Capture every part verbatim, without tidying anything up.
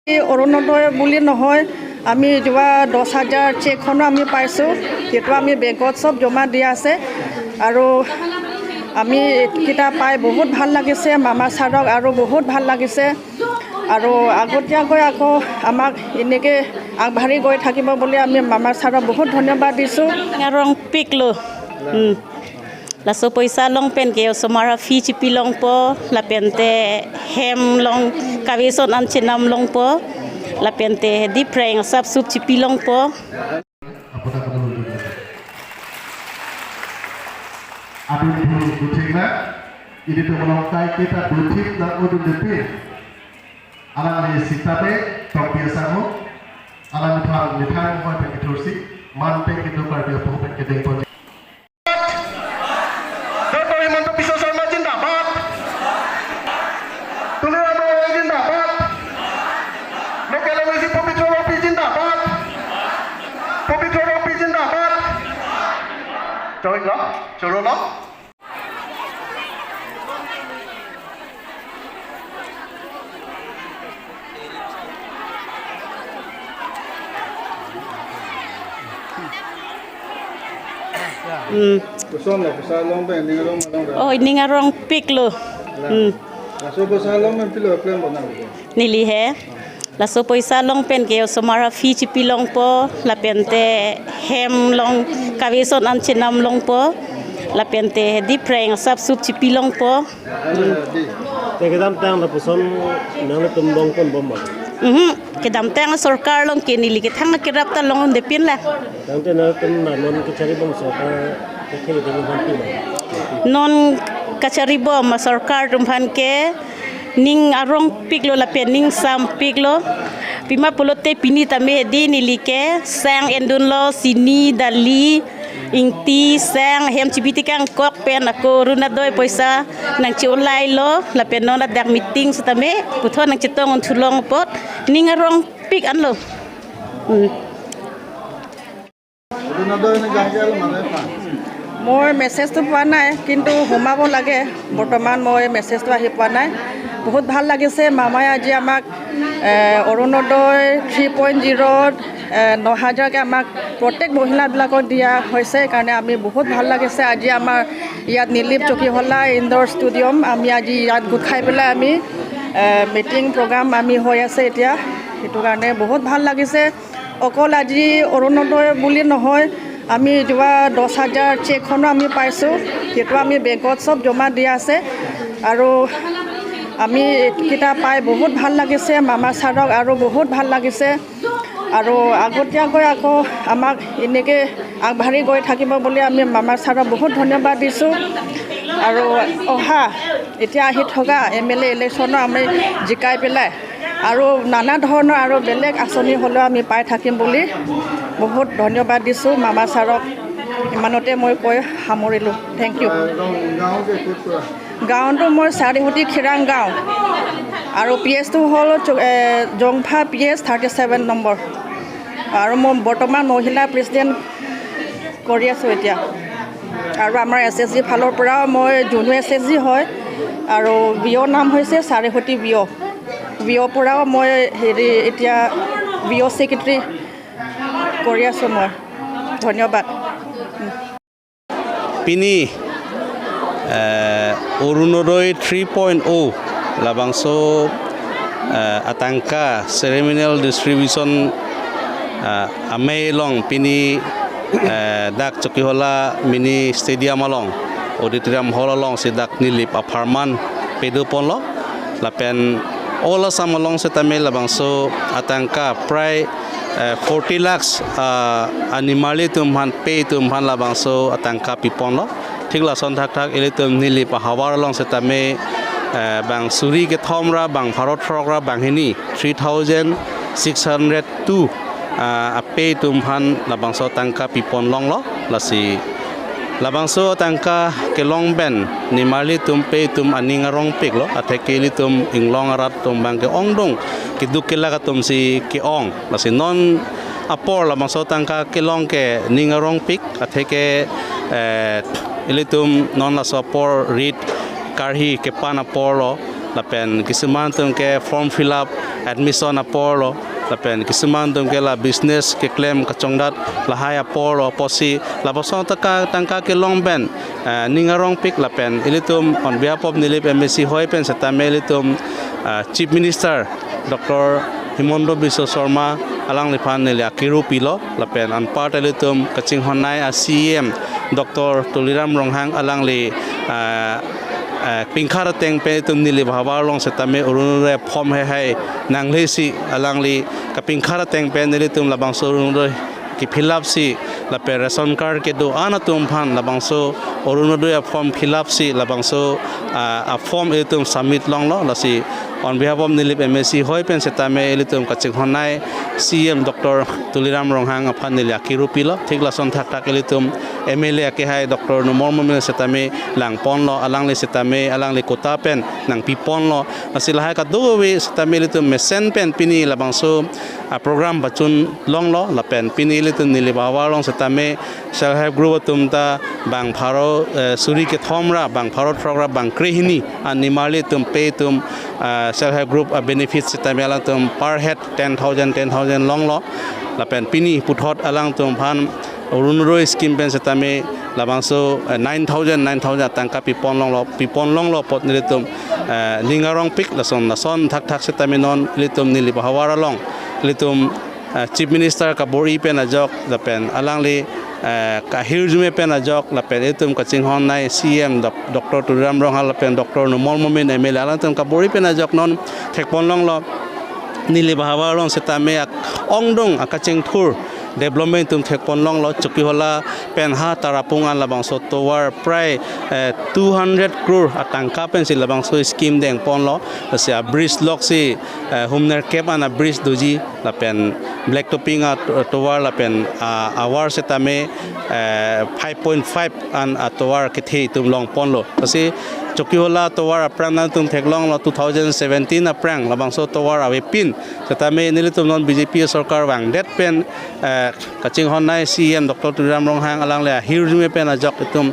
অৰুণোদয় বুলি নহয়, আমি যোৱা দহ হাজাৰ চেকখনো আমি পাইছোঁ। সেইটো আমি বেংকত চব জমা দিয়া আছে। আৰু আমি এইকেইটা পাই বহুত ভাল লাগিছে, মামা ছাৰক আৰু বহুত ভাল লাগিছে। আৰু আগতীয়াকৈ আকৌ আমাক এনেকৈ আগবাঢ়ি গৈ থাকিব বুলি আমি মামা ছাৰক বহুত ধন্যবাদ দিছোঁ। Arong piklo. Hmm. Laso poisa along pen ke osomar a-fee chipi longpo, lapente hem along kave ason an chenam longpo, lapente hedi phreng asap sup chipi longpo. Apot apot lo dun. Adun phu kuthengna, ilitum along kaiketa duthip nang-odun depin. Alangli sitame tokbi asamo, alangphan methang hoi pen kethursi, man pen kedo Karbi aphu pen kedeng pon. Doctor Himanta Biswa Sarma zindabad. Tuliram Ronghang zindabad. Local M A C Pabitra Rongpi zindabad. Pabitra Rongpi zindabad. Choi lo, choro lo. Hmm. Koson lo, koson along pen, ning arong along pen. Oh, ning arong piklo. La. Hmm. Laso koson along pen pilo plan bona. Neli he. Laso poisa along pen ke osomar a-fee chipi longpo, lapente hem along kave ason an chenam longpo, lapente hedi phreng asap sup chipi longpo. Te kedamtang lapuson nanglitum long pon bom ma? Mhm. Kedamtang sorkar along ke neli kethang kerap ta long depin la. Tangte nanglitum non kachari bom sorkar ke kheli ding bom pi ma? Non kachari bom sorkar atum aphan ke ning arong piklo lapen ning sam piklo. Pima pulote pini tame hedi neli ke sang endunlo, sini, dali, ingti, sang, hem chipi tekang kok pen ako Orunodoi poisa nangche-olailo, lapen non ladak meeting setame puthot nangchetong un thu long apot ning arong pik anlo. Hmm. Orunodoi ne gangjal mane pa. মই মেছেজটো পোৱা নাই, কিন্তু সোমাব লাগে। বৰ্তমান মই মেছেজটো আহি পোৱা নাই। বহুত ভাল লাগিছে, মামাই আজি আমাক, এ, অৰুণোদয় থ্ৰী পইণ্ট জিৰ', এ, ন হাজাৰকৈ আমাক প্ৰত্যেক মহিলাবিলাকক দিয়া হৈছে। সেইকাৰণে আমি বহুত ভাল লাগিছে। আজি আমাৰ ইয়াত নিলিপ চকীহলা ইনডোৰ ষ্টেডিয়াম, আমি আজি ইয়াত গোট খাই পেলাই আমি, এ, মিটিং প্ৰগ্ৰাম আমি হৈ আছে এতিয়া। সেইটো কাৰণে বহুত ভাল লাগিছে। অকল আজি অৰুণোদয় বুলি নহয়, আমি যোৱা দহ হাজাৰ চেকখনো আমি পাইছোঁ। সেইটো আমি বেংকত চব জমা দিয়া আছে। আৰু আমি এইকেইটা পাই বহুত ভাল লাগিছে, মামা ছাৰক আৰু বহুত ভাল লাগিছে। আৰু আগতীয়াকৈ আকৌ আমাক এনেকৈ আগবাঢ়ি গৈ থাকিব বুলি আমি মামা ছাৰক বহুত ধন্যবাদ দিছোঁ। আৰু অহা, এতিয়া আহি থকা এম এল এ ইলেকশ্যনো আমি জিকাই পেলাই আৰু নানা ধৰণৰ আৰু বেলেগ আঁচনি হ'লেও আমি পাই থাকিম বুলি বহুত ধন্যবাদ দিছোঁ মামা ছাৰক। ইমানতে মই কৈ সামৰিলোঁ। Thank you. গাঁও, গাঁও যে ক'ত পৰা? গাঁওটো মোৰ চাৰিসুতি খিৰাং গাঁও আৰু পি এইচটো হ'ল চ-, এ, জংফা P H thirty seven number. আৰু মই বৰ্তমান মহিলা প্ৰেচিডেণ্ট কৰি আছোঁ এতিয়া। আৰু আমাৰ এছ এইচ জি ফালৰ পৰাও মই জুনু এছ এইচ জি হয় আৰু ভি অ' নাম হৈছে চাৰিসুতি ভি অ'। ভি অ' পৰাও মই হেৰি এতিয়া ভি অ' ছেক্ৰেটাৰী কৰি আছোঁ মই। ধন্যবাদ। Pini, eh, Orunodoi three point oh labangso, eh, atangka ceremonial distribution, eh, amei along pini, eh, dak Chokihola mini stadium along, auditorium hall alongsi dak Nilip apharman pedoponlo. Lapen all Assam along setame labangso atangka prai, eh, forty lakhs, ah, animarli atum aphan, pei atum aphan labangso atangka piponlo. Thik lason thakthak ilitum Nilip ahavar along setame, eh, bang suri kethom ra, bang pharo throk ra, bang hini, three thousand six hundred two, ah, apei atum aphan labangso atangka pipon longlo. Lasi labangso atangka kelong pen nimarli atum, pei atum aning arongpiklo, atheke ilitum inglong arat atum bang ke-ongdung, keduk kelak atumsi ke-ong. Lasi non apor labangso atangka kelong ke ning arongpik, atheke, eh, ilitum non laso apor rit karhi kepan aporlo. lapen kisuman atum ke form fill up, admission aporlo, lapen kisuman atum ke la business keklem kachongdat lahai aporlo, pusi labangso tangka, tangka kelong pen, eh, ning arongpik lapen ilitum on behalf of Nilip M A C hoi pen setame ilitum, eh, Chief Minister Doctor Himanta Biswa Sarma alangliphan neli akiru pilo, lapen anparta ilitum kachinghonnei a C E M Doctor Tuliram Ronghang alangli, ah, ah, pingkhar ateng pen itum Nilip ahavar along setame Orunodoi form heihei nanglesi alangli kapingkhar ateng pen ilitum labangso Orunodoi ke-fill up si lapen ration card kedo-an atum aphan labangso Orunodoi a form fill up si labangso, ah, a form ilitum submit longlo, lasi on behalf of Nilip M A C hoi pen setame ilitum kachinghonnei C E M Doctor Tuliram Ronghang aphan neli akiru pilo, thik lason thakthak ilitum M L A akehai Doctor Numal Momin setame langponlo, alangli setame alangli quota pen nangpiponlo, lasi lahai kadokave setame ilitum mesen pen pini labangso a program pachun longlo, lapen pini ilitum Nilip ahavar along setame self help group atum ta bang pharo, eh, suri kethom ra, bang pharo throk ra, bang krehini an nimarli atum pe atum, ah, self help group a benefit setame alangtum per head ten thousand, ten thousand longlo, lapen pini puthot alangtum aphan Orunodoi scheme pen setame labangso, eh, nine thousand, nine thousand tangka pipon longlo, pipon longlo apot nelitum, eh, ning arongpik, lason, lason thakthak setame non ilitum Nilip ahavar along ilitum, eh, Chief Minister kabor-i pen ajok, lapen alangli, eh, kahirjume pen ajok, lapen itum kachinghonnei C E M Doc-, Doctor Tuliram Ronghang lapen Doctor Numal Momin M L A alangtum kabor-i pen ajok non thekpon longlo. Nilip ahavar along setame ak ongdung akachingthur development atum thekpon longlo. Chokihola pen ha Tarapung an labangso tovar prai, eh, two hundred crore atangka pensi labangso scheme dengponlo. Lasi a bridge loksi, eh, humner kep an a bridge doji, lapen black topping a to-, tovar lapen, ah, a wall setame, eh, five point five an a tovar kethe itum longponlo. Lasi Chokihola tovar aphrang nangtum theklonglo, two thousand seventeen aphrang labangso tovar avepin setame nelitum non B J P sorkar vangdet pen, eh, kachinghonnei C E M Doctor Tuliram Ronghang alangli ahirjume pen ajok itum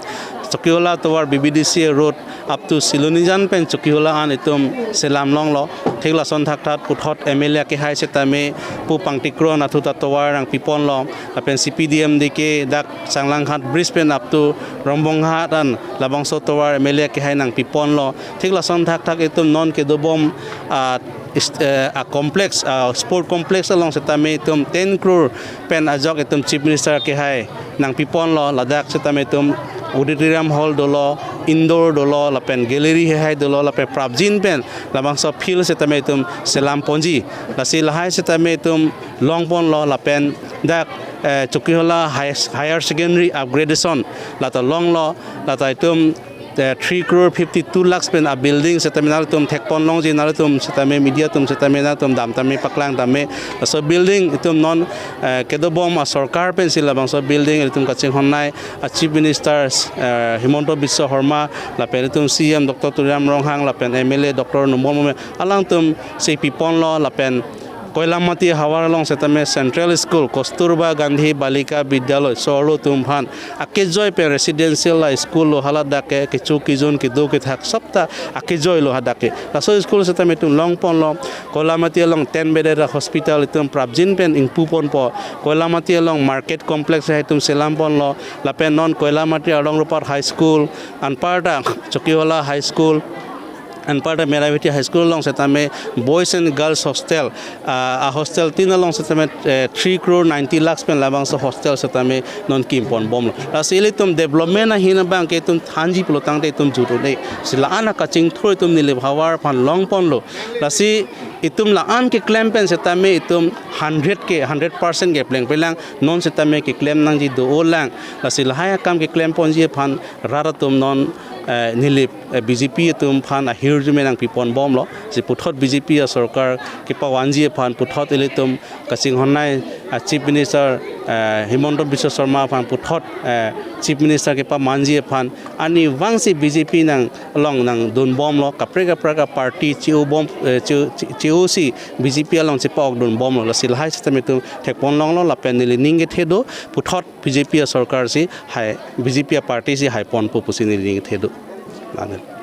Chokihola tovar B B D C A road up to Silonijan pen Chokihola an itum selam longlo. Thik lason thakthak puthot M L A akehai setame Pu Pangtik Kro anatthu ta tovar nangpiponlo, lapen C P D M D K dak Changlanghat bridge pen up to Rombonghat an labangso tovar M L A akehai nangpiponlo. Thik lason thakthak itum non kedobom, ah, ist-, eh, a complex, ah, sport complex along setame itum ten crore pen ajok itum Chief Minister akehai nangpiponlo, ladak setame itum auditorium hall dolo, indoor dolo, lapen gallery heihei dolo, lapen prapjin pen labangso field setame itum selam ponji. Lasi lahai setame itum longponlo, lapen dak, eh, Chokihola High-, Higher Secondary upgradation lata longlo, lata itum, eh, three crore fifty-two lakhs pen a building setame nangtum thekpon longji, nangtum setame media atum setame nangtum dam tame paklang tame. Laso building itum non, eh, kedobom a sorkar pensi labangso building itum kachinghonnei a Chief Minister, eh, Himanta Biswa Sarma, lapen itum C E M Doctor Tuliram Ronghang, lapen M L A Doctor Numal Momin alangtum si piponlo, lapen Koilamati ahavar along setame Central School, Kasturba Gandhi Balika Vidyalaya, so-arlo atum aphan akejoi pen residential a school lo, haladak ke kecho kejun kedo kethak sob ta akejoi lo hadak ke. Laso school setame itum longponlo. Koilamati along ten bedded a hospital itum prapjin pen ingpuponpo. Koilamati along market complex heihei itum selamponlo. Lapen non Koilamati along Ropat High School, anparta Chokihola High School, anparta Meraviti High School along setame Boys and Girls Hostel, ah, a hostel tin along setame, eh, three crore ninety lakhs pen labangso hostel setame non kimponbomlo. Lasi ilitum development ahin abang ke itum thanji pulotangte itum jut un-e. Si la-an akachingthur itum Nilip ahavar aphan longponlo. Lasi itum la-an keklem pen setame itum hundred ke, hundred percent ke plengpelang non setame keklem nangji do-olang. Lasi lahai akam keklemponji aphan rat atum non, eh, Nilip, eh, B J P atum aphan ahirjume nangpiponbomlo. Si puthot B J P a sorkar kepavanji aphan puthot ilitum kachinghonnei a Chief Minister, eh, Himanta Biswa Sarma aphan puthot, eh, Chief Minister kepamanji aphan arnivangsi B J P nang along nangdunbomlo, kaprek kaprek a party che-obom, eh, che-, che-, che-osi B J P along chepa-okdunbomlo. Lasi lahai setame itum thekpon longlo, lapen neli ning kethe do, puthot B J P a sorkar si hai, B J P a party si haiponpo pusi neli ning kethe do. Amen.